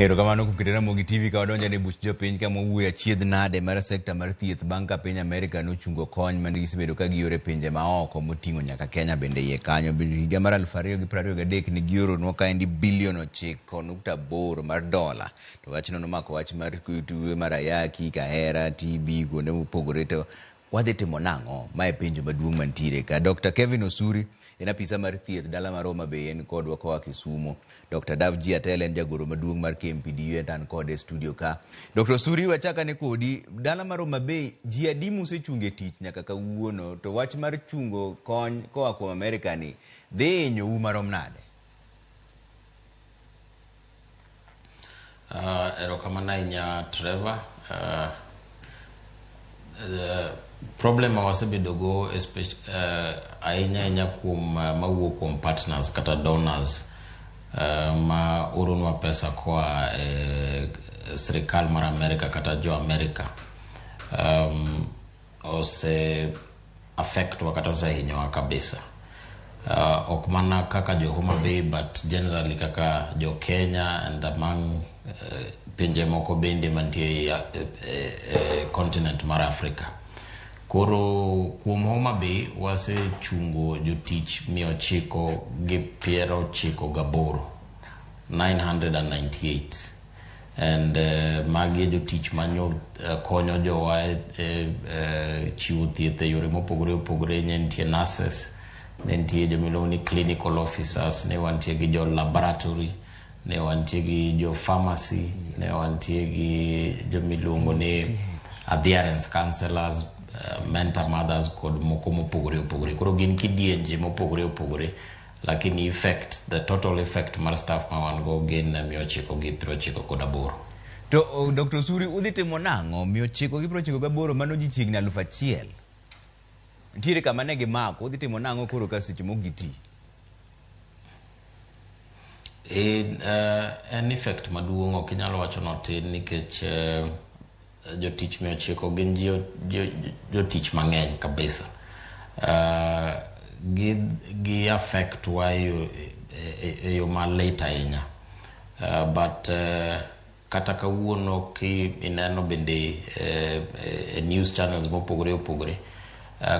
Erokamano kuom keto Ramogi TV ka wadonjo e buch jopiny kama wawuoyo achiedh nade mar sekta mar thieth bang' ka piny Amerika nochungo kony mane gisebedo ka gioro e pinje maoko moting'o nyaka Kenya bende iye kanyo. Bende higa mar 2023 ne gioronwa kaendi bilion 9.8 mar dola. To wachno nomako wach mar tuo mar ayaki, kahera, TB kuonde mopogore to wadhi timo nang'o? Ma e penjo maduong' mantiere ka. Dr. Kevin Osuri en apisa mar thieth dala mar Homa Bay en kodwa koa Kisumo. Dr. Davji Atel en jagoro maduong' mar KMPDU en an kode e studio ka. Dr. Osuri wachak ane kodi, dala mar Homa Bay ji adi mosechungo e tich nyaka kawuono to wach mar chungo kony koa kuom Amerika ni dhi hinyou marom nade? Erokamano ahinya Trevor. Problem ma wasebedo go ahinya ahinya kuom mawuok kuom partners kata donors ma oronwa pesa koa e sirikal mar Amerika kata jo Amerika ose affect wa kata osehinyowa kabisa. Ok mana kaka jo Homa Bay but generally kaka jo Kenya and among pinje moko bende mantie e continent mar Africa. Koro kuom Homa Bay wasechungo jotich 998, 998 and magi e jotich manyo konyo jowa e chiwo thieth e yore mopogore opogore. Ne nitie nurses, ne nitie joma iluongo ni clinical officers, ne wantie gi jo laboratory, ne wantie gi jo pharmacy, ne wantie gi joma iluongo ni adherence counselors, mentor mothers kod moko mopogore opogore. Koro gin kidienje mopogore opogore, lakini effect, the total effect mar staff ma wan go gin 998. To Dr. Osuri udhi timo nang'o? 998 mano ji chiegni 1000. Nitiere kama ne gimako, udhi timo nang'o koro ka seche moko giti? En effect maduong', ok inyal wacho notin nikech jotich 900 gin jotich mang'eny kabisa. Gi affect wa e yo malit ahinya. But kata kawuono ki ineno bende e news channels mopogore opogore,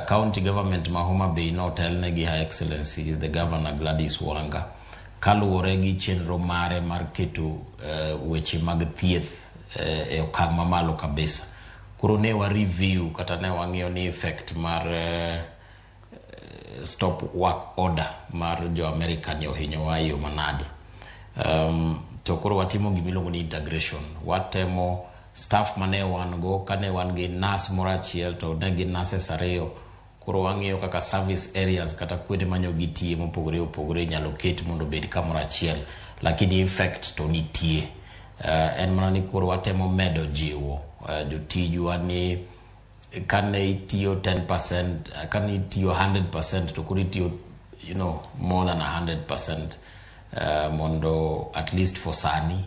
county government ma Homa Bay notelne gi Her Excellency the Governor Gladys Wanga kaluwore gi chenro mare mar keto weche mag thieth e okang' mamalo kabisa. Koro ne wa review kata ne wang'iyo ni effect mar stop work order mar jo America ni ohinyowa e yo manade. To koro watimo gima iluongo ni integration. Watemo staff mane wan go, kane wan gi nurse moro achiel to ne gin nurses ariyo. Koro wang'iyo kaka service areas kata kuonde manyo gitiye mopogore opogore inyalo ket mondo obed kamoro achiel. Lakini effect to nitie. En mana ni koro watemo medo jiwo jotijwa ni kane itiyo 10%, kane itiyo 100% to koro itiyo more than 100%, mondo at least for sani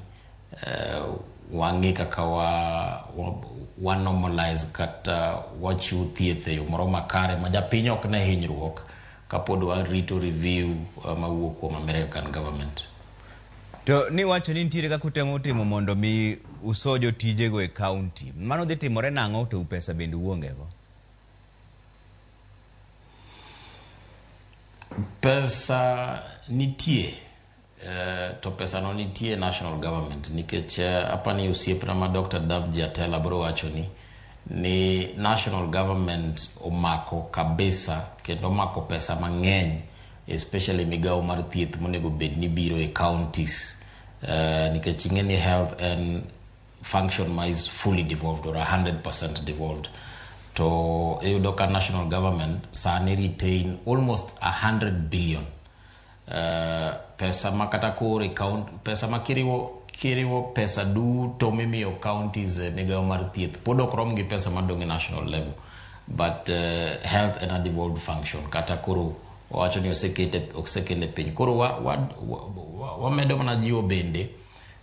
wang'i kaka wa normalize kata wachiw thieth e yo moro makare ma japiny ok ne hinyruok kapod warito review mawuok kuom American government. To niwacho ni nitiere kaka utemo timo mondo mi uso jotijego e county. Mano dhi timore nang'o to pesa bende uonge go? Pesa nitie, to pesa no nitie national government nikech apani osiepna ma Dr. Davji Atela bro wacho ni national government omako kabisa kendo omako pesa mang'eny, especially migawo mar thieth monego bed ni biro e counties, nikech ing'e ni health en function ma is fully devolved or 100% devolved. To iyudo ka national government sani retain almost 100 billion, pesa ma kata koro e count, pesa ma kiriwo pesa duto mimiyo counties e migawo mar thieth pod ok rom gi pesa madong' e national level. But health en a devolved function, kata koro wawacho ni osekele piny. Koro wamedo mana jiwo bende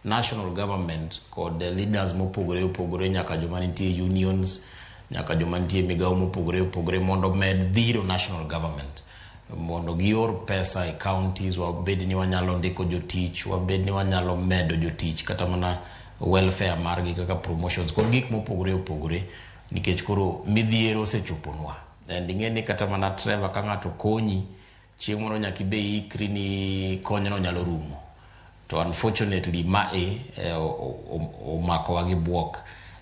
national government kod leaders mopogore opogore, nyaka joma nitie unions, nyaka joma nitie migawo mopogore opogore, mondo med dhiro national government. Mondo gior pesa e counties, wabed ni wanyalo ndiko jotich, wabed ni wanyalo medo jotich, kata mana welfare margi kaka promotions kod gik mopogore opogore, nikech koro midhiero osechoponwa. And ing'e ni kata mana Trevor, ka ng'ato konyi chieng' moro, nyaka ibe ikri ni konyno nyalo rumo. To unfortunately mae omakowa gi buok.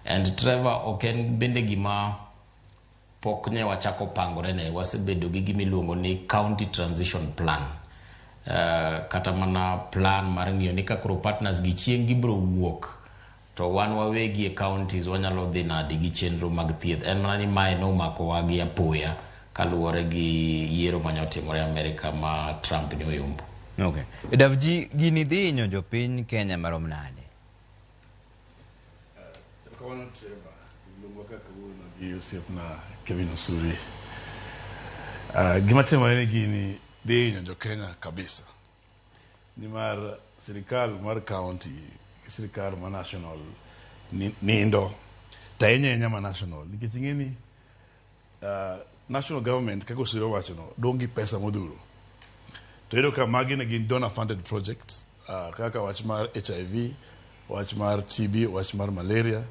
And Trevor, ok en bende gima pok ne wachako pangore ne. Wasebedo gi gima iluongo ni county transition plan, kata mana plan mar ng'iyo ni ka koro partners gi chieng' gibiro wuok, to wan wawegi e counties wanyalo dhi nadi gi chenro mag thieth. En mana ni mae nomakowa gi apoya kaluwore gi yiero mane otimore Amerika ma Trump ne oyombo. Okay. Davji, gini dhi hinyo jopiny Kenya marom nade? Erokamano Trevor, iluongo kaka kawuono gi osiepna Kevin Osuri. Gima timore ni gini dhi hinyo jo Kenya kabisa. Nimar sirikal mar county gi sirikal ma national nindo, to ahinya ahinya ma national, nikech ing'e ni national government, kaka Osuri owachono, dong' gi pesa modhuro. To iyudo ka magi ne gin donor funded projects, kaka wach mar HIV, wach mar TB, wach mar malaria.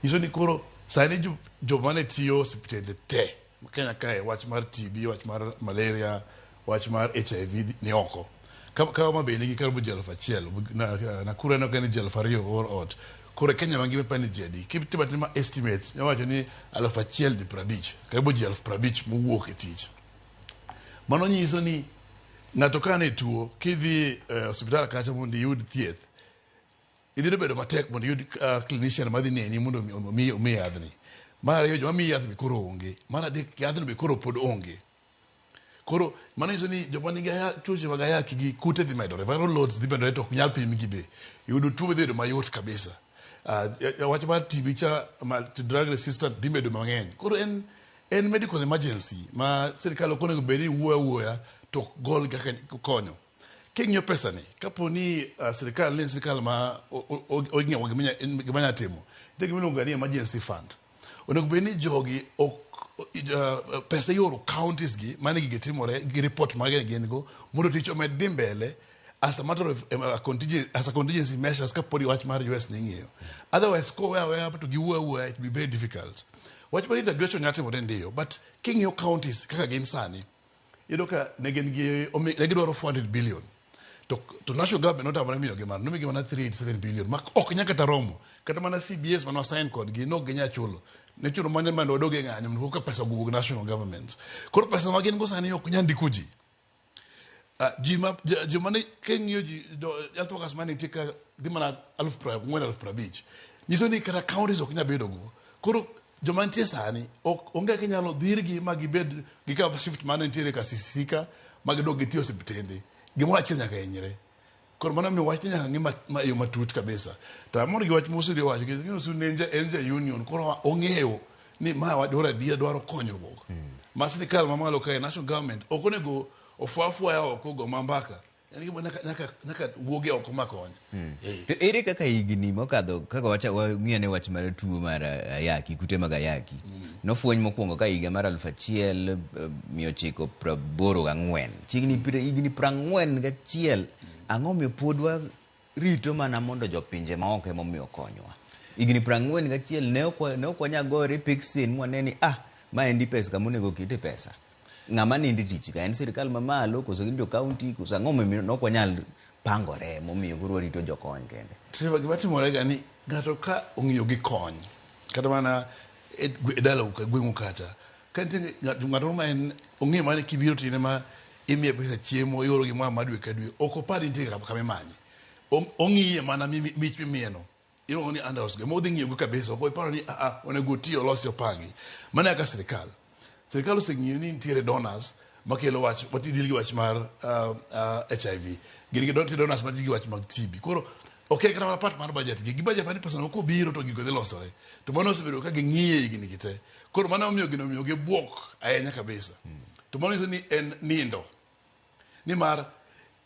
Nyiso ni koro sani joma ne tiyo osiptende te Kenya kae, wach mar TB, wach mar malaria, wach mar HIV ni oko. Ka Homa Bay nigi karibu ji 1000, Nakuru aneno ka ni ji 2000 oor ot. Koro e Kenya mangima ipani ji adi? Kitimo atima estimate, iwacho ni 1050, karibu ji 50,000 mowuok e tich. Mano nyiso ni ng'ato ka ne tuo, kidhi e osiptal kacha mondo iyud thieth, idhi bedo matek mondo iyud clinician madhi neni mondo omiyi yadhni. Mar ariyo, joma miyi yath be koro onge. Mar adek, yadhno be koro pod onge. Koro mano nyiso ni joma nigi tuoche mag ayaki gi kute dhi medore, viral loads dhi medore to ok nyal pim gi be. Yudo tuo dhi bedo mayot kabisa. Wach mar TB cha, drug resistant dhi bedo mang'eny. Koro en medical emergency ma sirikal ok onego bed ni wuoyo awuoya to ok gol kaka konyo. King'iyo pesa ni, kapo ni sirikal ni en sirikal ma ong'iewo gima nya timo, nitie gima iluongo ni emergency fund. Onego bed ni jogi ok pesa ioro counties gi mane gigi timore gi report mage gin go mondo tich omed dhi mbele as a matter of as a contingency measures kapod wach mar US ni ing'iyo. Otherwise kowe aweya to giwuoyo awuoya, it will be very difficult. Wach mar integration nyalo timore ndiyo, but king'iyo counties kaka gin sani, iyudo ka ne gin gi ne gidwaro 400 billion to national government notamore miyogi mano, nomiyogi mana 387 billion ma ok nyal kata romo kata mana CBS mane wasign kodgi ne ok ginyal chulo. Ne chuno mana mondo wadog e ng'anyo mondo koka pesa owuog national government. Koro pesa ma gin go sani ok nyal ndiko ji. Ji ma joma ne king'iyo ji health workers mane nitie ka dhi mana 40,000, 50,000. Nyiso ni kata counties ok nyal bedo go. Koro joma nitie sani ok onge kaka inyalo dhirgi ma gibed gikaw shift mane nitiere ka sisika ma gidog gitiyo osiptende. Gimoro achiel nyaka hinyre. Koro mano omiyo wachni nyaka ng'i ma e yo matut kabisa. To amor gi wach Mosuri owacho nikech ing'eyo Osuri ne en ja union, koro ong'eyo ni ma dwaro adiera, dwaro konyruok. Ma sirikal mamalo kae, national government, ok onego ofwa afwaya oko go ma mbaka. En gima nyaka wuogi oko ma kony. To ere kaka higni mokadho kaka wacha wang'iyo ne wach mar tuo mar ayaki, kute mag ayaki, nofweny mokwongo ka higa mar 1984, chiegni higni 41. Ang'o miyo pod warito mana mondo jopinje maoko emomiyo okonywa? Higni 41 ne ok wanyal gore pixin mwane ni maendi pesa kama onego okete pesa. Ng'ama nindo e tich ka en sirikal mamalo koso gin jo county koso ang'o momiyo ne ok wanyal pangore momiyo koro warito jokony kende? Trevor, gima timore ga ni ng'ato ka ong'iyo gi kony, kata mana e dalau ka, gweng'u kacha, ka nitie ng'ato moro ma en ong'eyo mana ni kibiro to in ema imiye pesa chiemo, ioro gimoro ma dwe ka dwe, ok opar ni nitie kama imanye. Ong'iye mana mich mimiye no. Iluongo ni handouts go. Ema odhi ng'iyo go kabisa. Ok oparo ni onego oti olosi opangi. Mano e kaka sirikal. Sirikal oseng'iyo ni nitiere donors makelo wach, mati deal gi wach mar HIV. Gin gi nitie donors ma deal gi wach mag TB. Koro ok en kata mana part mar budget gi. Gi budget ni pesa no kobiro to gigo dhi losore. To mano osebedo ka ging'iye higni gi te. Koro mano omiyo gino omiyo gi buok ahinya kabisa. To mano nyiso ni en nindo. Nimar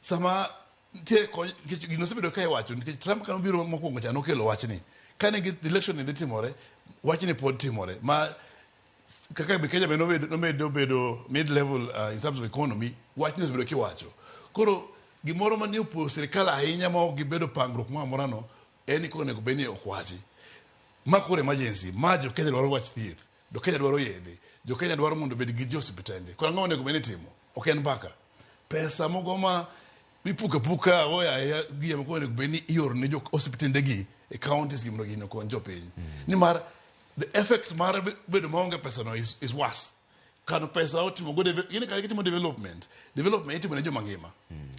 sama nitie kony, nikech gino osebedo ka iwacho, nikech Trump kane obiro mokwongo cha nokelo wachni. Kane election ni dhi timore, wachni pod timore. Ma Kaka be Kenya be nomedo bedo mid level in terms of economy, wachni osebedo kiwacho. Koro gimoro mane opoyo sirikal ahinya ma ok gibedo pangruok moro amora no en ni koro onego bed ni ok wachi. Ma koro emergency, ma jo Kenya dwaro wach thieth, jo Kenya dwaro yedhe, jo Kenya dwaro mondo obed gi ji osiptende. Koro ang'o onego bed ni itimo? Ok en mbaka. Pesa mogo ma ipuko apuka oya gi ema koro onego bed ni ioro ne jo osiptende gi e counties gi mondo gini okony jopiny. Nimar the effect mar bedo maonge pesa no is worse. Kano pesa otimo go gini kaka itimo development, development itimo ne joma ngima.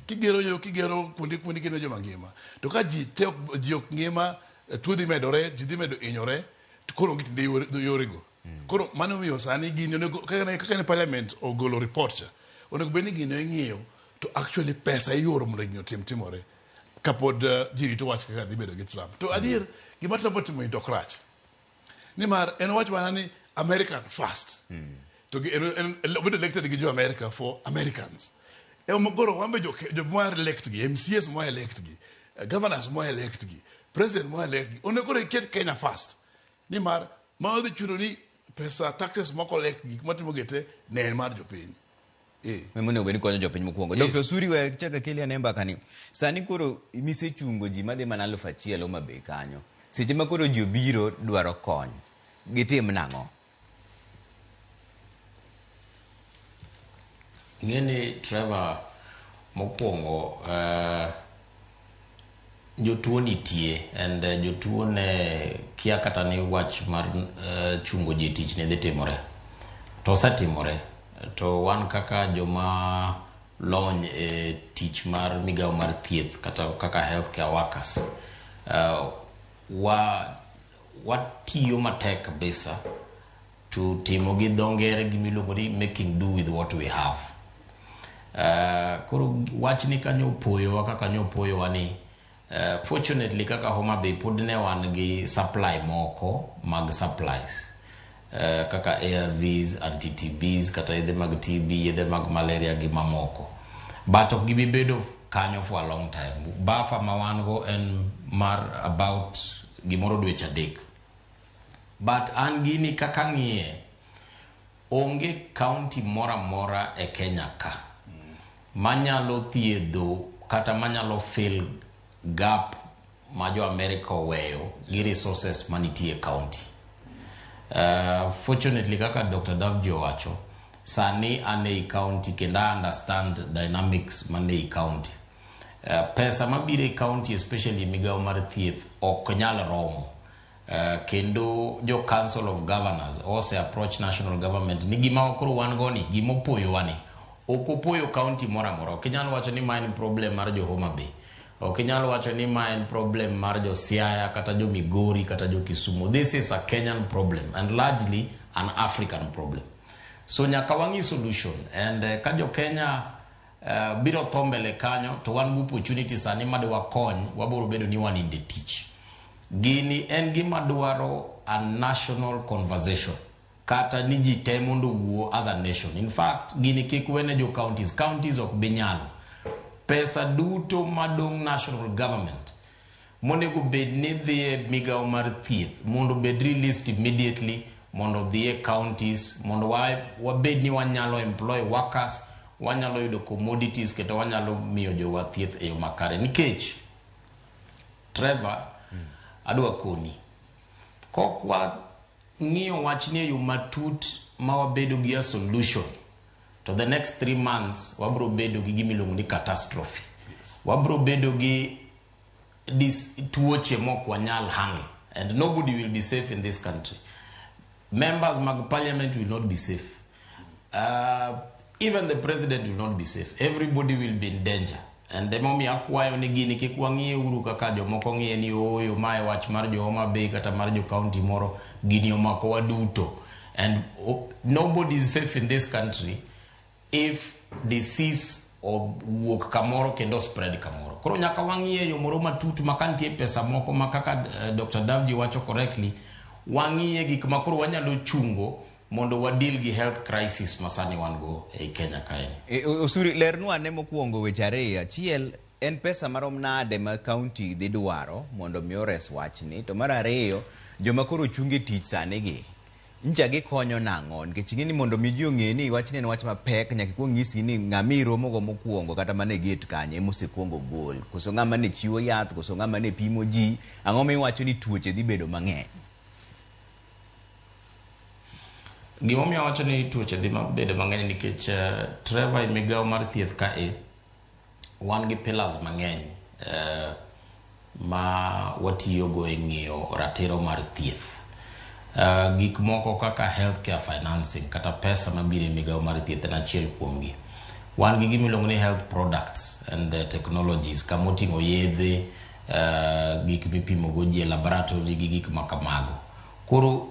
Kigero yo, kigero kuonde kuonde kigero joma ngima. To ka ji te ok, ji ok ngima, tuo dhi medore, ji dhi medo hinyore, to koro onge tiende yorego. Koro mano omiyo sani gini onego, kaka ne parliament ogolo report cha, onego bed ni gini ing'iyo to actually pesa ioro mondo gini otim timore. Kapod ji rito wach kaka dhi bedo gi Trump. To adier, gima Trump otimo ni to ok rach. Nimar en owacho mana ni American first. To en obedo elected gi jo America for Americans. Ema koro wan be jo mwa elect gi, MCAs mwa elect gi, governors mwa elect gi, president mwa elect gi. Onego koro iket Kenya first. Nimar mano dhi chuno ni pesa taxes moko elect gik matimo gi te ne en mar jopiny. Monego bed ni konyo jopiny mokwongo. Yes. Dr. Osuri, we chak akeli ane mbaka ni. Sani koro misechungo ji madhi mana 1000 Homa Bay kanyo. Seche ma koro ji obiro dwaro kony, gitim nang'o? Ing'eni Trevor, mokwongo jotuo nitie and jotuo ne kia kata ni wach mar chungo ji tich ne dhi timore. To osetimore. To wan kaka joma lony e tich mar migawo mar thieth kata kaka healthcare workers, watiyo matek kabisa to timo gi dho ngere gimiluongo ni making do with what we have. Koro wachni kanyo opoyowa kaka nyo opoyowa ni fortunately kaka Homa Bay pod ne wan gi supply moko mag supplies kaka ARVs, anti-TBs kata yedhe mag TB, yedhe mag malaria gi mamoko. But ok gibi bedo kanyo for a long time. Buffer ma wan go en mar about gimoro dweche 3. But an gini kaka ng'iye, onge county moro amora e Kenya ka manyalo thiedho kata manyalo fill gap ma jo America oweyo gi resources manitie e county. Fortunately kaka Dr. Davji owacho, sani an ei county kendo I understand dynamics man ei county. Pesa mabiro e county especially migawo mar thieth ok nyal romo. Kendo jo Council of Governors ose approach national government ni gima koro wan go ni gima opoyowa ni ok opoyo county moro amora. Ok inyal wacho ni ma en problem mar jo Homa Bay. Ok inyal wacho ni ma en problem mar jo Siaya kata jo Migori kata jo Kisumu. This is a Kenyan problem and largely an African problem. So nyaka wang'i solution and ka jo Kenya biro tho mbele kanyo to wan gi opportunity sani ma dwakony wabiro bedo ni wan in the tich. Gini en gima dwaro a national conversation kata ni ji te mondo owuo as a nation. In fact, gini kik wene jo counties. Counties ok bi nyalo. Pesa duto madong' national government monego bed ni dhi e migawo mar thieth mondo obed released immediately mondo odhi e counties mondo wabed ni wanyalo employ workers, wanyalo yudo commodities kendo wanyalo miyo jowa thieth e yo makare. Nikech Trevor, adwa koni kok wang'iyo wachni e yo matut ma wabedo gi a solution to the next 3 months wabro bedo gi gima iluongo ni catastrophe. Wabro bedo gi tuoche mok wanyal handle and nobody will be safe in this country. Members mag parliament will not be safe. Even the president will not be safe. Everybody will be in danger. And emomiyo akwayo ni gini kik wang'iye uru kaka jomoko ng'iye ni ooyo mae wach mar jo Homa Bay kata mar jo county moro, gini omako waduto. And nobody is safe in this country if disease owuok kamoro kendo spread kamoro. Koro nyaka wang'iye yo moro matut ma ka nitie pesa moko ma kaka Dr. Davji wacho correctly, wang'iye gik ma koro wanyalo chungo mondo wa deal gi health crisis ma sani wan go ei Kenya kae. Osuri, lernwa ane mokwongo weche ariyo. Achiel, en pesa marom nade ma county dhi dwaro mondo mi ores wachni. To mar ariyo, joma koro ochung e tich sani gi, Ncha gikonyo nang'o? Nikech ing'e ni mondo mi ji ong'e ni wachni en wach mapek, nyaka ikuong nyisgi ni ng'ama iromogo mokuongo kata mana e gate kanyo ema osekuongo gol. Koso ng'ama ne chiwo yath, koso ng'ama ne pimo ji. Ang'o miwacho ni tuoche dhi bedo mang'eny? Gimomiyo awacho ni tuoche dhi bedo mang'eny nikech Trevor e migawo mar thieth ka e wan gi pillars mang'eny ma watiyogo e ng'iyo ratiro mar thieth. Gik moko kaka healthcare financing kata pesa mabiro e migawo mar thieth en achiel kuomgi. Wan gi gima iluongo ni health products and technologies kama oting'o yedhe, gik mipimo go ji e laboratory gi gik ma kamago. Koro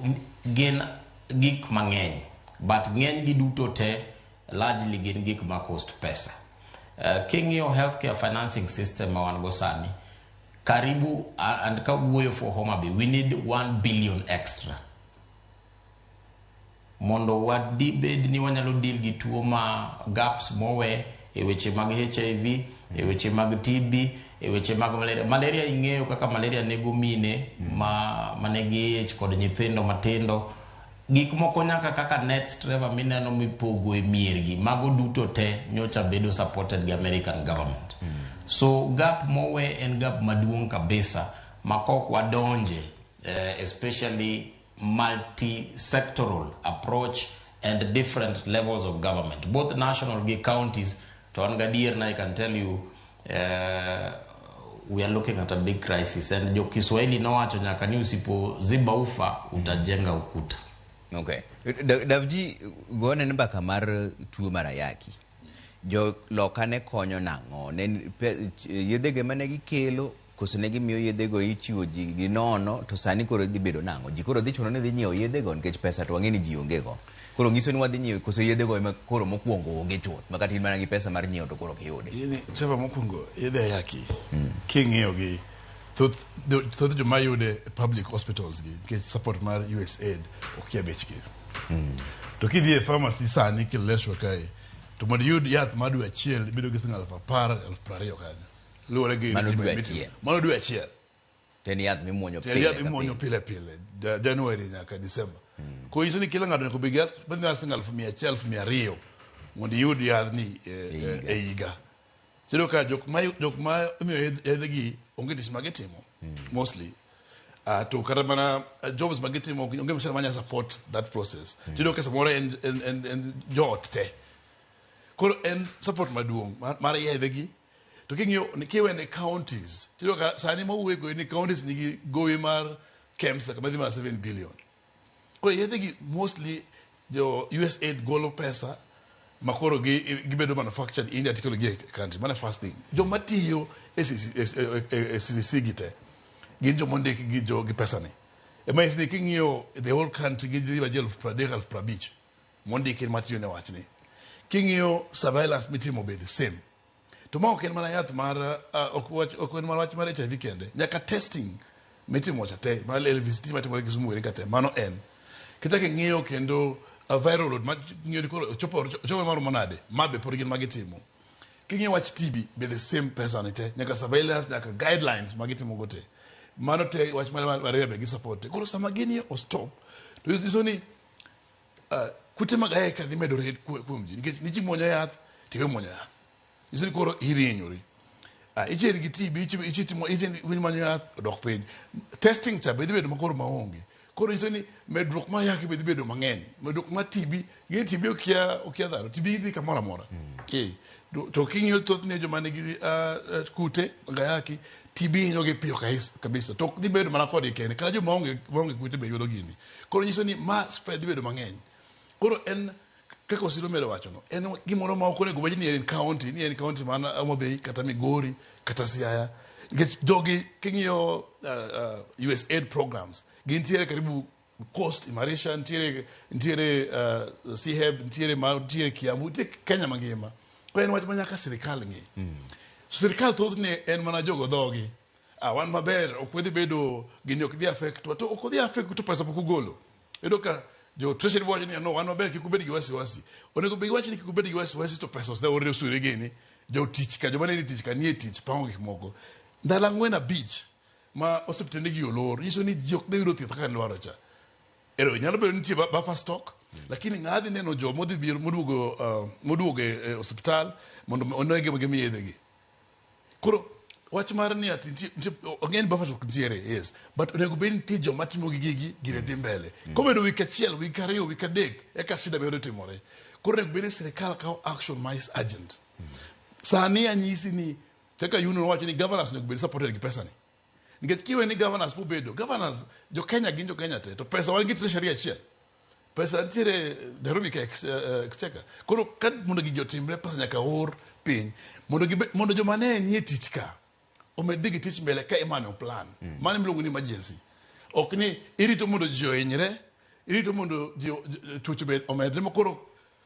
gin gik mang'eny but ng'eny gi duto te largely gin gik ma cost pesa. King'iyo healthcare financing system ma wan go sani, karibu and kawuoyo for Homa Bay, we need 1 billion extra mondo wadibed ni wanyalo deal gi tuo ma gaps mowe e weche mag HIV, e weche mag TB, e weche mag malaria. Malaria ing'eyo kaka malaria nego mine ma manigi ich kod nyithindo matindo. Gik moko nyaka kaka nets Trevor mineno mipogo e miergi, mago duto te nyocha bedo supported gi American government. So gap mowe en gap maduong' kabisa ma kok wadonje, especially multi-sectoral approach and different levels of government, both national gi counties. To an gadier na I can tell you we are looking at a big crisis and jo Kiswahili nowacho nyaka ni usipoziba ufa utajenga ukuta. Okay. Davji, gone mbaka mar tuo mar ayaki. Jo loka ne konyo nang'o? Ne yedhege mane gikelo koso ne gimiyo yedhego ichiwo ji gi nono to sani koro dhi bedo nang'o? Ji koro dhi chuno ni dhi nyiewo yedhego nikech pesa to wang'e ni ji onge go. Koro nyiso ni wadhi nyiewo koso yedhego ema koro mokwongo onge chuth ma kata in mana gi pesa mar nyiewo to koro ok iyude. Yini, Trevor mokwongo yedhe ayaki king'iyo gi thoth joma yude e public hospitals gi nikech support mar USAID okia bechgi. To kidhi e pharmacy sani Kileleshwa kae to mondo iyud yath mar dwe achiel ibedo gi siling 10,000 20,000 kanyo. Luwore gi Mano regime dwe mitimo. achiel. Mano dwe achiel. To en yath mimuonyo To en pile yath ka mimuonyo pile. pile pile January nyaka December. Koro nyiso ni kila ng'ato nyaka obed gi yath madhi siling 100,000 200,000 mondo iyud yadhni e higa. Tiyudo ka jok ma imiyo yedhegi onge tich ma gitimo mostly. To kata mana jobs ma gitimo onge mshahara manya support that process. Tiyudo ka samoro en joot te. Koro en support maduong' mar yedhegi. To king'iyo kiwene counties, tiyudo ka sani mawuoyo go ni counties nigi gowi mar KEMSA kama dhi mana 7 billion. Koro yedhegi mostly jo USAID golo pesa ma koro gibedo manufactured India tikelo gi e country. Mano e first thing. Joma tiyo e CCC gi te gin joma ondik gi jo gi pesa ni. Ema nyisi ni king'iyo the whole country gi dhi ji 30,000 50,000 mondiki matiyo ne wachni. King'iyo surveillance mitimo be the same. To ma ok en mana yath mar ok en mana wach mar HIV kende. Nyaka testing mitimo cha te mar LVCT matimore Kisumu ka te mano en. Kichako ing'iyo kendo viral load ma ng'iyo ni koro ochopo maromo nade ma be pod gin magitimo. King'iyo wach TB be the same pesa ni te nyaka surveillance nyaka guidelines magitimo go te. Mano te wach mar malaria be gi support te. Koro sama gini o stop to nyiso ni kute mag ayaki dhi medore kuom ji nikech nichi muonyo yath to iwe muonyo yath. Nyiso ni koro idhi hinyori. Ichier gi TB ichi manyo yath odok piny. Testing cha be dhi bedo makoro maonge. Koro nyiso ni medruok mar ayaki be dhi bedo mang'eny. Medruok mar TB, gin TB okia dhano. TB dhi kamoro amora. To king'iyo thothne joma nigi kute mag ayaki, TB hinyogi piyo kabisa. To ok dhi bedo mana kodgi kende. Kata joma onge kute be yudo gini. Koro nyiso ni ma spread dhi bedo mang'eny. Koro en kaka Osiro medo wachono, en gimoro ma ok onego bed ni en county, ni en county mana Homa Bay kata Migori kata Siaya. Nikech jogi king'iyo USAID programs, gintiere karibu Coast, Imarisha, nitiere Siheb, nitiere Kiambu, nitiere Kenya mangima. Koro en wach ma nyaka sirikal ng'i. Sirikal thothne en mana jogo dhogi. Wan maber, ok wadhi bedo, gini ok dhi affect wa. To ok odhi affect to pesa pok ugolo. Iyudo ka jo treasury wacho ni no, wan maber kik ubed gi wasiwasi. Onego bed giwacho ni kik ubed gi wasiwasi to pesa oseore osure gini. Jotich ka, joma nie tich ka nie tich pango gik moko. Ndalo 4 5 ma osiptende gi olor, nyiso ni ji ok dhi yudo thieth kaka dwaro cha. Ero nyalo bedo ni nitie buffer stock, lakini ng'a dhi neno jo modhi biro moduogo moduogo e osiptal mondo onegi gimi yedhegi. Koro wach mar ni ati nitie ong'e ni buffer stock nitiere, yes, but onego bed ni nitie joma timo gi gigi, gine dhi mbele. Kobedo wik achiel, wik 2, wik 3, eka shida medo timore. Koro onego bed ni sirikal kawo action ma is urgent. Sani anyisi ni kaka union wacho ni governors onego bed supported gi pesa ni. Nikech kiwe ni governors bobedo, governors jo Kenya gin jo Kenya te, to pesa wan gi treasury achiel. Pesa nitiere Nairobi ka exchequer. Koro ka mondo gigi otimre, pesa nyaka or piny. Mondo mondo joma ne nie tich ka omed dhi gi tich mbele ka imanyo plan. Mano miluongo ni emergency. Ok ni irito mondo ji ohinyre, irito mondo ji tuoche obed omedre ma koro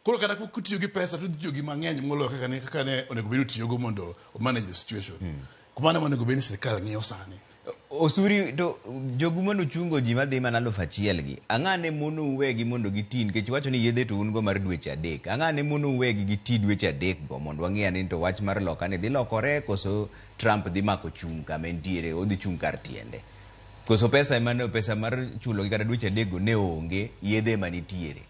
kata kutiyo gi pesa to idhi tiyo gi mang'eny moloyo kaka ne onego bed ni utiyogo mondo o manage the situation. Kumano ema onego bed ni sirikal ng'iyo sani. Osuri to jogu manochungo ji madhi mana 1000 gi ang'a ne mono wegi mondo giti nikech iwacho ni yedhe to un go mar dweche 3 ang'a ne mono wegi giti dweche 3 go mondo wang'e ni to wach mar loka ni dhi lokore koso Trump dhi mako chung' kama entiere odhi chung' kar tiende koso pesa ema ne pesa mar chulogi kata dweche 3 go ne onge yedhe ema nitiere.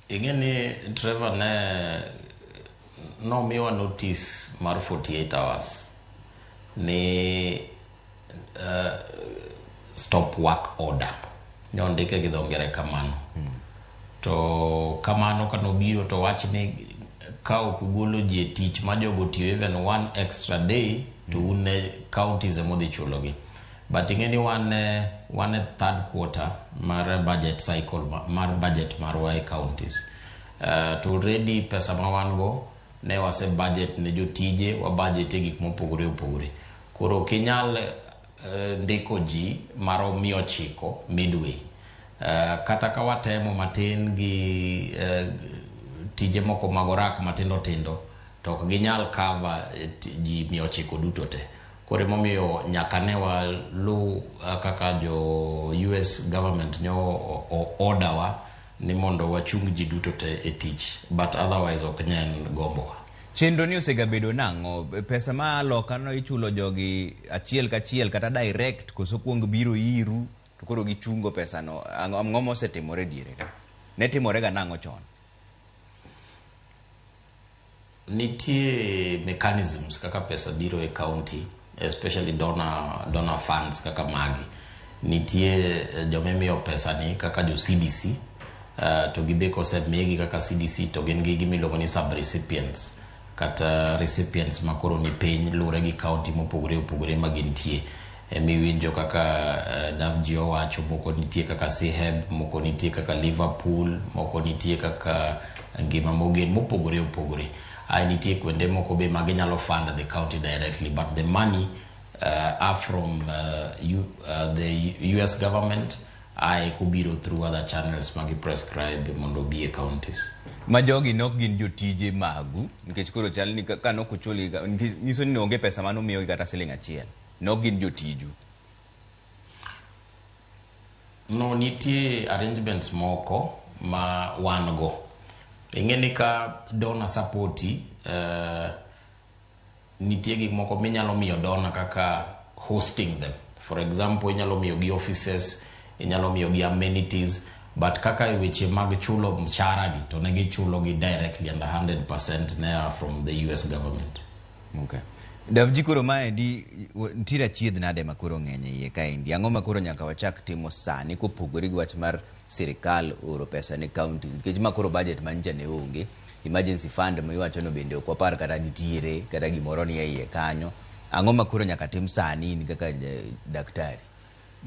Ing'e ni Trevor ne nomiwa notice mar 48 hours ni stop work order nyondike gi dho ngere kamano. To kamano kanobiro to wach ni ka ok ugolo ji e tich ma jogo tiyo even one extra day to un ne counties emodhi chulogi. But ing'e ni wan e third quarter mar budget cycle mar budget marwa e counties. To already pesa ma wan go ne wase budget ne jotije, wa budget e gik mopogore opogore. Koro ok inyal ndiko ji marom 900 midway. Kata ka watemo matin gi tije moko mag orak matindo tindo to ok ginyal cover ji 900 duto te. Koro emomiyo nyaka ne walu kaka jo US government nyo order wa ni mondo wachung ji duto te e tich, but otherwise ok ne en gombowa. Chenro ni osegabedo nang'o? Pesa ma loka no ichulo jogi achiel kachiel kata direct koso kuong biro iru to koro gichungo pesa no. Ang'o mosetimore diere ka? Ne timore ga nang'o chon? Nitie mechanisms kaka pesa biro e county, especially donor funds kaka magi. Nitie joma imiyo pesa ni kaka jo CDC, to gibe kosemigi kaka CDC to gin gi gimiluongo ni sub-recipients kata recipients ma koro ni piny luwore gi county mopogore opogore ma gintie. Emiwinjo kaka Davji owacho, moko nitie kaka Siheb, moko nitie kaka Liverpool, moko nitie kaka Ngima Mogen, mopogore opogore. Ae nitie kuonde moko be ma ginyalo fund the county directly, but the money are from the US government ae kobiro through other channels ma gi prescribe mondo obi e counties. Ma jogi nok gin jotije magu nikech koro chal ni ka nok ochulgi nyiso ni onge pesa manumiyogi kata siling achiel. Nok gin jotiju. No, nitie arrangements moko ma wan go. Ing'e ni ka donor support nitie gik moko minyalo miyo donor kaka hosting them. For example, inyalo miyo gi offices, inyalo miyo gi amenities, but kaka e weche mag chulo mshahara gi to ne gichulo gi directly and 100% ne are from the US government. Okay. Davji koro maendi nitiere achiedh nade ma koro ng'eny e iye kaendi. Ang'o ma koro nyaka wachak timo sani kopogore gi wach mar sirikal oro pesa ne counties nikech ma koro budget manyicha ne onge. Emergency fund ma iwacho no bende ok wapar kata nitiere kata gimoro ni e iye kanyo. Ang'o ma koro nyaka tim sani in kaka daktari?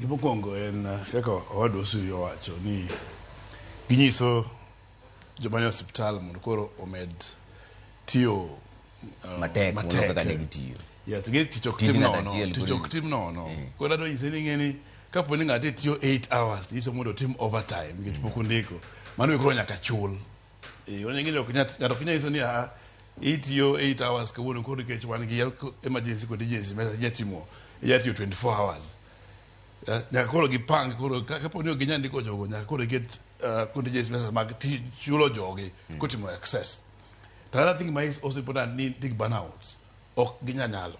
Gimokwongo en kaka owadwa Osuri owacho ni ginyiso joma nie osiptal mondo koro omed tiyo matek moloyo kaka ne gitiyo. Yes, ing'e tich ok Tij tim ng'ato nono. achiel Tich koro ok tim nono. Koro adwa nyise ni ing'e ni kapo ni ng'ato tiyo 8 hours, nyise mondo otim overtime nikech pok ondiko. Mano be koro nyaka chul. Ing'e ni ok ng'ato ok nyal nyiso ni ah itiyo 8 hours kawuono koro nikech wan gi emergency contingency mesa inya tiyo 24 hours. Nyaka koro gipang koro kapo ni ok ginyal ndiko jogo nyaka koro giket contingency measures mag chulo jogi kotimo excess. To another thing ma is also important ni tig burnouts ok ginyal nyalo.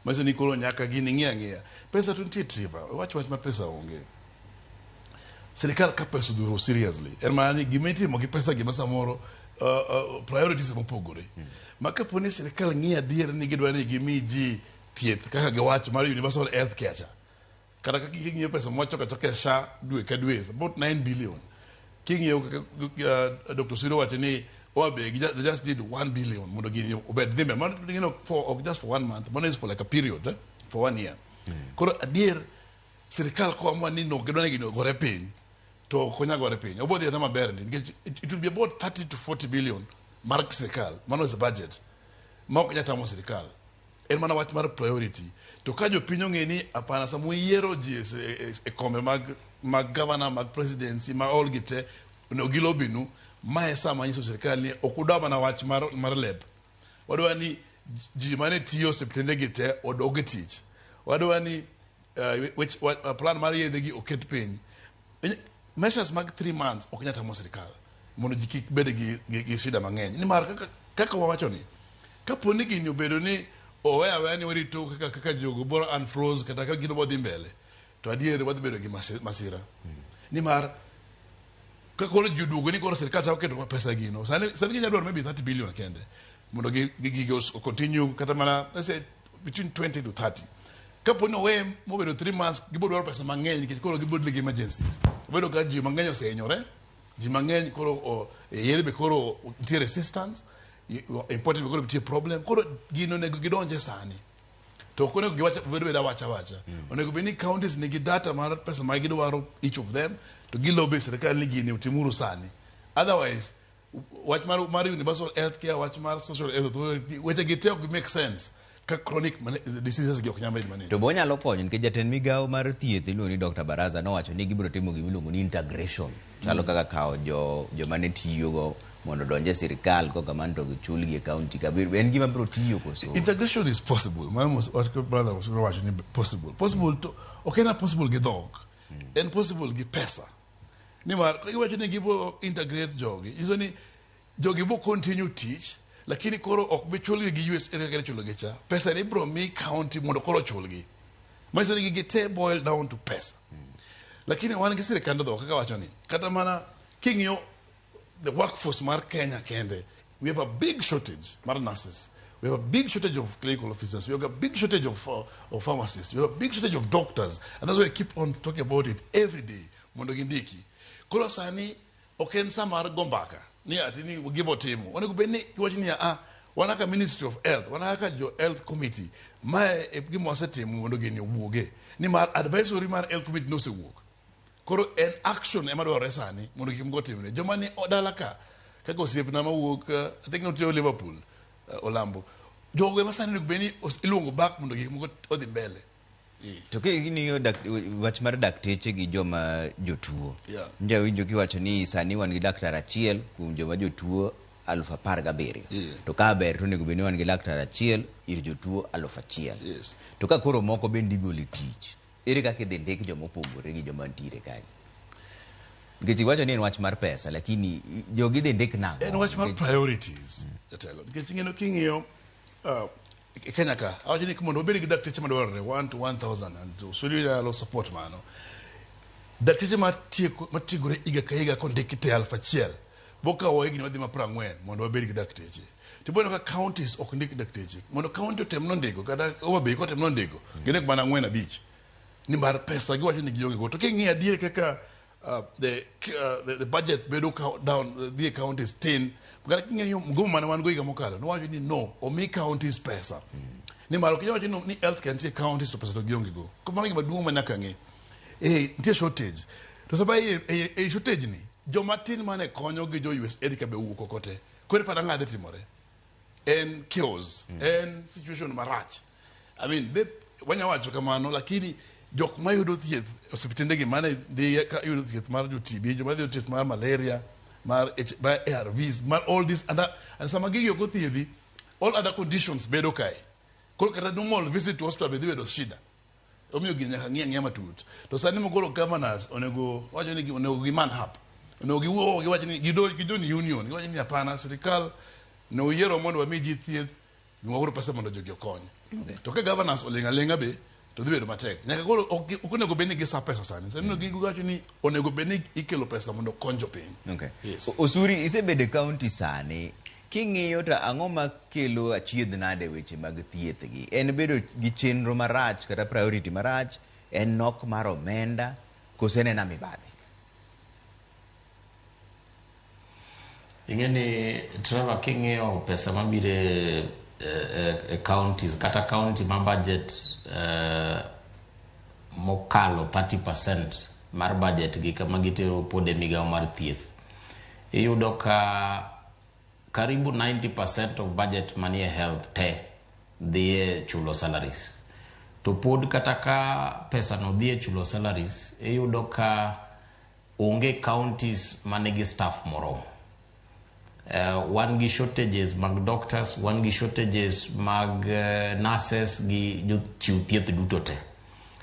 Manyiso ni koro nyaka gini ng'i ang'iya. Pesa to nitie Trevor, wach wach mar pesa onge. Sirikal ka pesa odhuro seriously, en mana ni gima itimo gi pesa gima samoro priorities mopogore. Ma kapo ni sirikal ng'iyo adier ni gidwa ni gimi ji thieth kaka giwacho mar universal health care cha. Kata ka king'iyo pesa mwachoko achoka e SHA dwe ka dwe, about 9 billion. King'iyo kaka Dr. Siro wacho ni Homa Bay, they just did 1 billion mondo gini obed dhi mbele. Mano for ok just for one month, mano is for like a period, eh? For one year. Koro adier sirikal koamua ni no gidwa ni gini ogore piny to ok onyal gore piny. Obo dhi adhiya maber ndi nikech it will be about 30 to 40 billion mar sirikal. Mano is a budget ma ok nyal tamo sirikal. En mana wach mar priority. To ka jopiny ong'e ni hapana sama uyiero ji e kombe mag governor, mag presidency, ma all gi te, onego gilobi nu, mae e sama nyiso sirikal ni ok udwa mana wach mar lep. Wadwa ni ji mane tiyo osiptende gi te odog e tich. Wadwa ni plan mar yedhe gi oket piny. Measures mag 3 months ok nyal tamo sirikal mondo ji kik bed gi shida mang'eny. Nimar kaka wawacho ni, kapo ni gini obedo ni owe aweya ni warito kaka jogo boro unfroze kata ka gino bodhi mbele, to adier wadhi bedo gi masira. Nimar ka koro ji oduogo ni koro sirikal chako keto pesa gino, sani ginyalo dwaro maybe 30 billion kende mondo gigo continue kata mana let's say between 20 to 30. Kapo ni owe mobedo 3 months, gibiro dwaro pesa mang'eny nikech koro gibiro deal gi emergencies. Obedo ka ji mang'eny osehinyore, ji mang'eny koro yedhe be koro nitie resistance, imported be koro nitie problem. Koro gino onego gidonje sani. To ok onego giwach bed beda wacha wacha. Onego bed ni counties nigi data mar pesa ma gidwaro each of them to gilobe sirikal ni gini otimuru sani. Otherwise wach mar universal health care, wach mar social health authority, weche gi te ok make sense ka chronic diseases gi ok nyal bedo managed. To bo nyalo konyo nikech jatend migawo mar thieth iluongo ni Dr. Baraza nowacho ni gibiro timo gima iluongo ni integration. Chalo kaka kawo joma ne tiyogo mondo odonj e sirikal koka mano to gichulgi e county ka. En gima biro tiyo koso? Integration is possible. Mano wach brother wacho ni possible. Possible to ok en possible gi dhok. En possible gi pesa. Nimar iwacho ni gibo integrate jogi. Nyiso ni jogi bo continue tich lakini koro ok bi chulgi gi USAID kaka ichulogi cha. Pesa ni ibiro mi county mondo koro ochulgi. Manyiso ni gigi te boil down to pesa. Lakini wan gi sirikand dhok kaka wacho ni kata mana king'iyo the workforce mar Kenya kende, we have a big shortage mar nurses. We have a big shortage of clinical officers. We have a big shortage of pharmacists. We have a big shortage of doctors. And that's why I keep on talking about it every day. Mondo gindiki. Koro sani ok en sa mar go mbaka ni ati ni gibo timo. Onego bed ni giwacho ni wan kaka Ministry of Health, wan kaka jo Health Committee, mae e gima wasetimo mondo gini owuoge. Nimar advisory mar Health Committee nosewuok. Koro en action ema dwarore sani mondo gik moko otimre. Joma ni dala ka, kaka osiepna mawuok, I think notiyo Liverpool, Olambo. Jogo ema sani onego bed ni iluongo back mondo gik moko odhi mbele. To king'iyo wach mar dakteche gi joma jotuo. Nja winjo kiwacho ni sani wan gi laktar achiel kuom joma jotuo 17,000. To ka ber to onego bed ni wan gi laktar achiel ir jotuo 1,000. To ka koro moko bende igolo e tich, ere kaka idhi ndik joma opogore gi joma nitiere kae? Nikech iwacho ni en wach mar pesa, lakini jogi idhi ndik nang'o? En wach mar priorities, jatelo. Nikech ing'eyo king'iyo Kenya ka, awacho ni mondo wabed gi dakteche madwarore 1 to 1,000 and Osuri nyalo support mano. Dakteche matiegore higa ka higa kondiki te 1,000 bokawo higni madhi ma 40 mondo wabed gi dakteche. To ibiro yudo ka counties ok ndik dakteche. Mondo county otem nondiko kata Homa Bay kotem nondiko, gindik mana 4 5. Nimar pesa giwacho ni gionge go. To king'iyo adier kaka the budget bedo down dhi e counties tin. Kata king'iyo mgomo mane wan go higa mokalo, nowacho ni no, omi counties pesa. Nimar ok inyal wacho ni healthcare nitie counties to pesa to gionge go. Koro mano gima duong' ma nyaka ng'i. Nitie shortage. To sama e shortage ni, joma tin mane konyo gi jo USAID ka be owuok oko te. Koro iparo ang'o dhi timore? En chaos, en situation marach. I mean, wanya wacho kamano, lakini jok mayudo thieth osiptende gi mane dhi ka yudo thieth mar jo TB, joma dhi yudo thieth mar malaria, mar H, mar ARVs, mar all this, and sama gigi ok othiedhi, all other conditions bedo kae. Koro kata normal visit to hospital be dhi bedo shida. Omiyo gini nyaka ng'i ang'iya matut. To sani mokoro governors onego wacho ni onego gi man up. Onego giwuo giwach ni gido gijoin union, giwach ni hapana, sirikal ne oyiero mondo wami ji thieth. Miwauru pesa mondo jogi okony. To ka governors oling' aling'a be to dhi bedo matek. Nyaka koro ok onego bed ni gisa pesa sani. Sani mm. giwacho ni onego bed ni ikelo pesa mondo okony jopiny. Okay. Yes. Osuri, isebedo e county sani. King'iyo to ang'o makelo achiedh nade weche mag thieth gi? En bedo gi chenro marach kata priority marach? En nok mar omenda? Koso en ena mibadhi? Ing'e ni Trevor, king'iyo pesa mabiro e counties kata county ma budget mokalo 30% mar budget gi kama gitero pod e migawo mar thieth, iyudo ka karibu 90% of budget manie health te dhi e chulo salaries. To pod kata ka pesa no dhi e chulo salaries, iyudo ka onge counties manigi staff moromo. Wan gi shortages mag doctors, wan gi shortages mag nurses gi jochiw thieth duto te.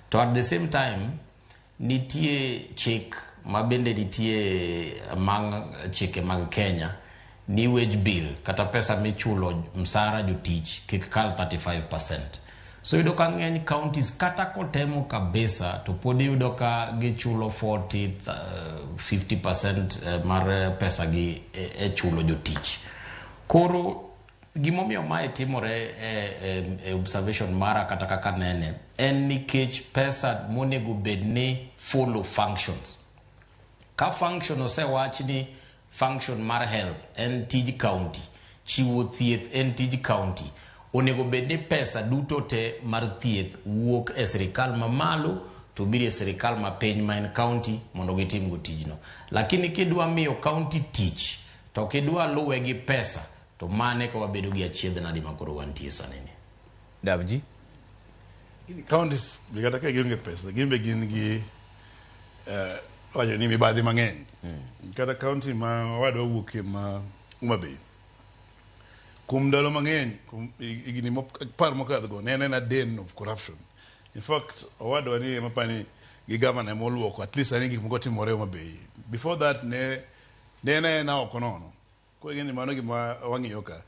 To at the same time, nitie chik ma bende nitie among chike mag Kenya ni wage bill kata pesa michulo msara jotich kik kal 35%. So iyudo ka ng'eny counties kata kotemo kabisa to pod iyudo ka gichulo 40, 50% mar pesa gi e chulo jotich. Koro gimomiyo mae timore e observation mara kata kaka nene en nikech pesa monego bed ni follow functions. Ka function osewach ni function mar health en tij county, chiwo thieth en tij county, onego bed ni pesa duto te mar thieth wuok e sirikal mamalo to biro e sirikal mapiny ma en county mondo gitim go tijno. Lakini kidwa miyo county tich to kidwa luwe gi pesa to mane ka wabedo gi achiedh nadi ma koro wantie sani ni. Davji? Counties be kata ka gionge pesa, gin be gin gi wacho ni mibadhi mang'eny. Kata county ma wadwa wuokie ma Homa Bay. Kuom ndalo mang'eny, kuom higni apar mokadho go, ne en a den of corruption. In fact, owadwa ni ema pani gi governor ema oluoko, at least sani gik moko timore Homa Bay. Before that ne en aena oko nono. Koro ing'e ni mano gima wang'iyo ka.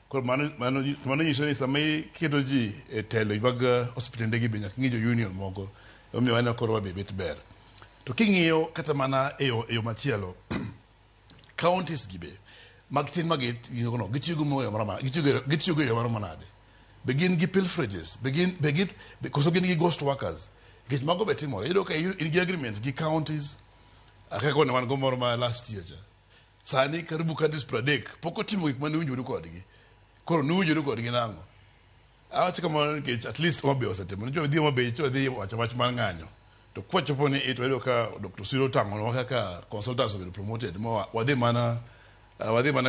Koro mano nyiso ni sama iketo ji e telo mag osiptende gi be nyaka ing'i jo union moko. Omiyo waneno koro wabe bet ber. To king'iyo kata mana e yo machielo, counties gi be mag tin mag no gitiyo go gitiyo go e yo maromo nade? Be gin gi pilferages? Be gin be gin koso gin gi ghost workers? Nikech mago be timore. Iyudo ka in gi agreements gi counties. Kaka ne wan go moro ma last year cha. Sani karibu counties 30 pok otimo gik mane owinjore kodgi. Koro nuwinjoru kodgi nang'o? Awacho kamano nikech at least Homa Bay osetimo. Nitie dhi Homa Bay to dhi wacho wach mar ng'anyo. To kwachopo ni to wayudo ka Dr. Siro otang'onwa kaka consultants obedo promoted ma wadhi mana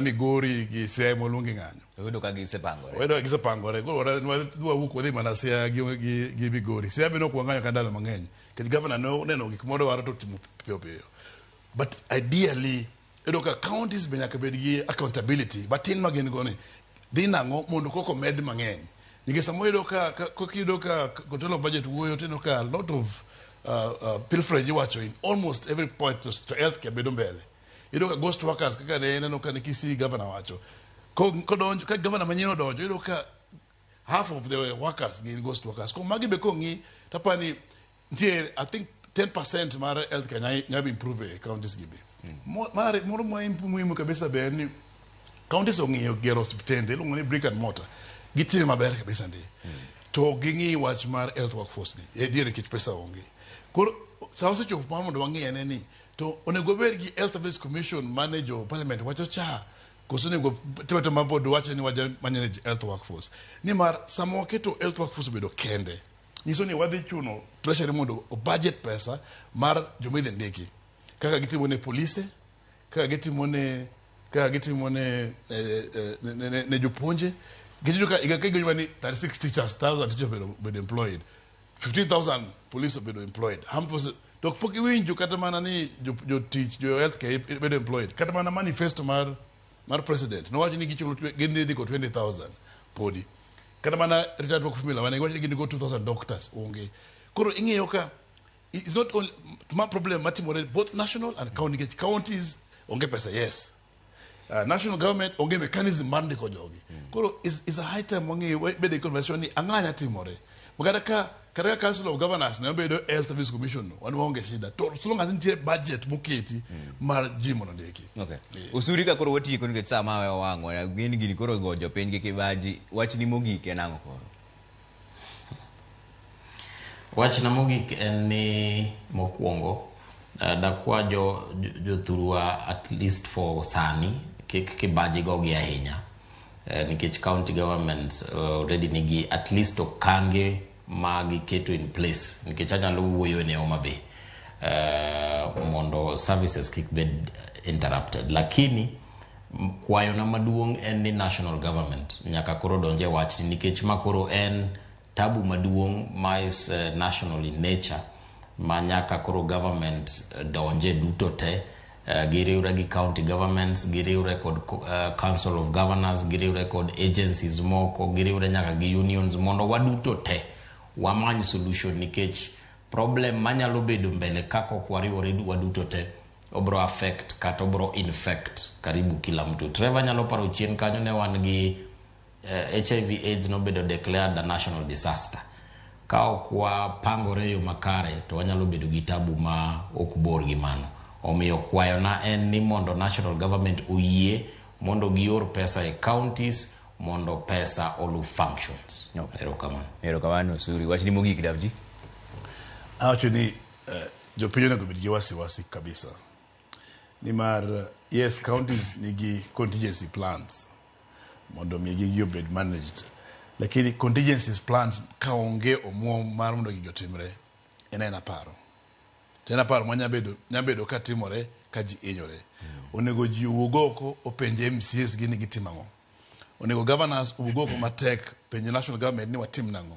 Migori gi Siaya moluongi ng'anyo. Oyudo ka gisepangore. Wayudo ka gisepangore. Koro wawuok wadhi mana Siaya gi Migori. Siaya be ne ok wang'anyo ka ndalo mang'eny. Nikech governor ne oneno gik modwaro to otimo piyo piyo. But ideally, iyudo ka counties be nyaka bed gi accountability matin ma gin go ni dhi nang'o mondo koko med mang'eny. Nikech samoro iyudo ka iyudo ka control of budget wuoyo to ineno ka a lot of pilferage iwacho in almost every point to healthcare bedo mbele. Iyudo ka ghost workers kaka ne ineno ka ne Kisii governor wacho. Kodonjo ka governor manyien odonjo iyudo ka half of the workers gin ghost workers. Kuom magi be kong'i tapani nitie I think 10% mar healthcare nya improve e counties gi be. Moro ma muhimu kabisa be en ni counties ong'iyo gero osiptende iluongo ni brick and mortar. Gitime maber kabisa ndi. To ging'i wach mar health workforce ni. E diere nikech pesa onge. Koro sa osechopo mar mondo wang'i ane ni to onego wabed gi health service commission mane jo parliament wacho cha koso onego timo tema pod wacho ni waja manage health workforce. Nimar sama waketo health workforce obedo kende nyiso ni wadhi chuno treasury mondo o budget pesa mar joma idhi ndiki kaka gitimo ne polise kaka gitimo ne jopuonje. Giyudo ka higa ka higa ni 36 teachers thousand teachers obedo employed, 15,000 police obedo employed. Armed forces to pok iwinjo kata mana ni jotich jo healthcare bedo employed. Kata mana manifesto mar president nowacho ni gichulo gin ndiko 20,000 podi. Kata mana retired work formula mane giwacho ni gindiko 2000 doctors onge. Koro ing'iyo ka it's not only ma problem matimore both national and county, nikech counties onge pesa, yes. National government onge mechanism mar ndiko jogi. Koro is a high time wang'e bede gi conversation ni ang'o nya timore. Kata ka kata ka Council of Governors ne obedo Health Service Commission no, wan waonge shida. To so long as nitie budget moketi mar ji mondo ondiki. Okay. Osuri ka koro watieko nikech sa ma wewa wang'wa gin gini koro go jopiny gi kibaji wachni mogik en ang'o koro? Wachna mogik en ni mokwongo dakwa jothurwa at least for sani kik kibaji gogi ahinya nikech county governments already nigi at least okange ma giketo in place nikech anyalo wuoyo ne Homa Bay mondo services kik bed interrupted lakini kwayona maduong' en ni national government nyaka koro donje wachni nikech ma koro en tabu maduong' ma is national in nature ma nyaka koro government donje duto te giriwre gi county governments giriwre kod council of governors giriwre kod agencies moko giriwre nyaka gi unions mondo waduto te wamany solution nikech problem manyalo bedo mbele kaka ok wariwore waduto te obro affect kata obro infect karibu kila mtu. Trevor nyalo paro chien kanyo ne wan gi HIV AIDS nobedo declared a national disaster. Ka ok wapangore e yo makare to wanyalo bedo gi tabu ma ok bor gi mano. Omiyo kwayona en ni mondo national government oyie mondo gior pesa e counties mondo pesa olu functions. Okay. Erokamano. Erokamano Osuri. Wachni mogik Davji. Awacho ni jopiny onego bed gi wasiwasi kabisa. Nimar yes, counties nigi contingency plans mondo mi gigi obed managed. Lakini contingency plans ka onge omuom mar mondo gigi otimre en aena paro. To en aparo ma nyabedo ka timore ka ji hinyore. Onego ji owuog oko openj MCAs gi ni gitimo ang'o. Onego governors owuog oko matek penj national government ni watim nang'o.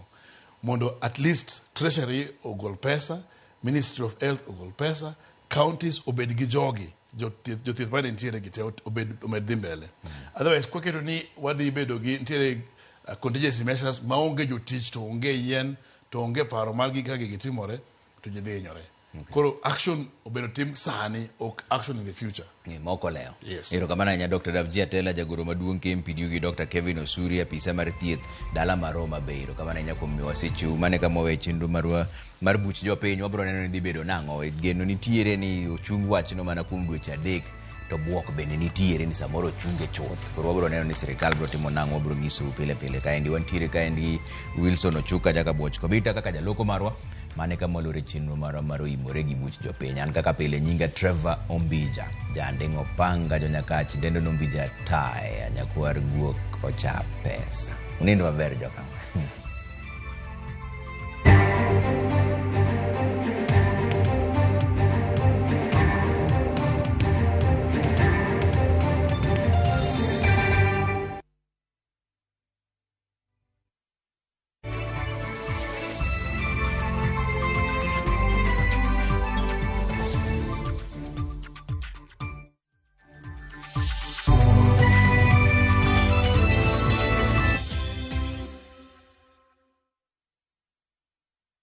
Mondo at least treasury ogol pesa, Ministry of Health ogol pesa, counties obed gi jogi, jothieth mane nitiere gi te obed omed dhi mbele. Otherwise kwaketo ni wadhi bedo gi nitiere contingency measures maonge jotich to onge yien to onge paro mar gi kaka gigi timore to ji dhi hinyore. Koro action obedo tim sani ok action in the future. Ni moko leo. Yes. Erokamano ahinya Dr. Davji Atela jagoro maduong' KMPDU gi Dr. Kevin Osuri apisa mar thieth dala mar Homa Bay. Erokamano ahinya kuom miyowa seche mane kama wawe chenro marwa mar buch jopiny wabro neno ni dhi bedo nang'o. Geno nitiere ni ochung wachno mana kuom dweche 3 to buok bende nitiere ni samoro ochunge chuth. Koro wabro neno ni sirikal bro timo nang'o wabro nyisou pile pile. Kaendi wantiere kaendi Wilson Ochuka Jaka Buoch Kobita kaka jaloko marwa. Mane kama walore chenro marwa mar oimore gi buch jopiny. An kaka pile nyinga Trevor Ombija. Janding'o panga jonyakach dendo nombija tae nyakwar guok ocha pesa. Unindo maber joka.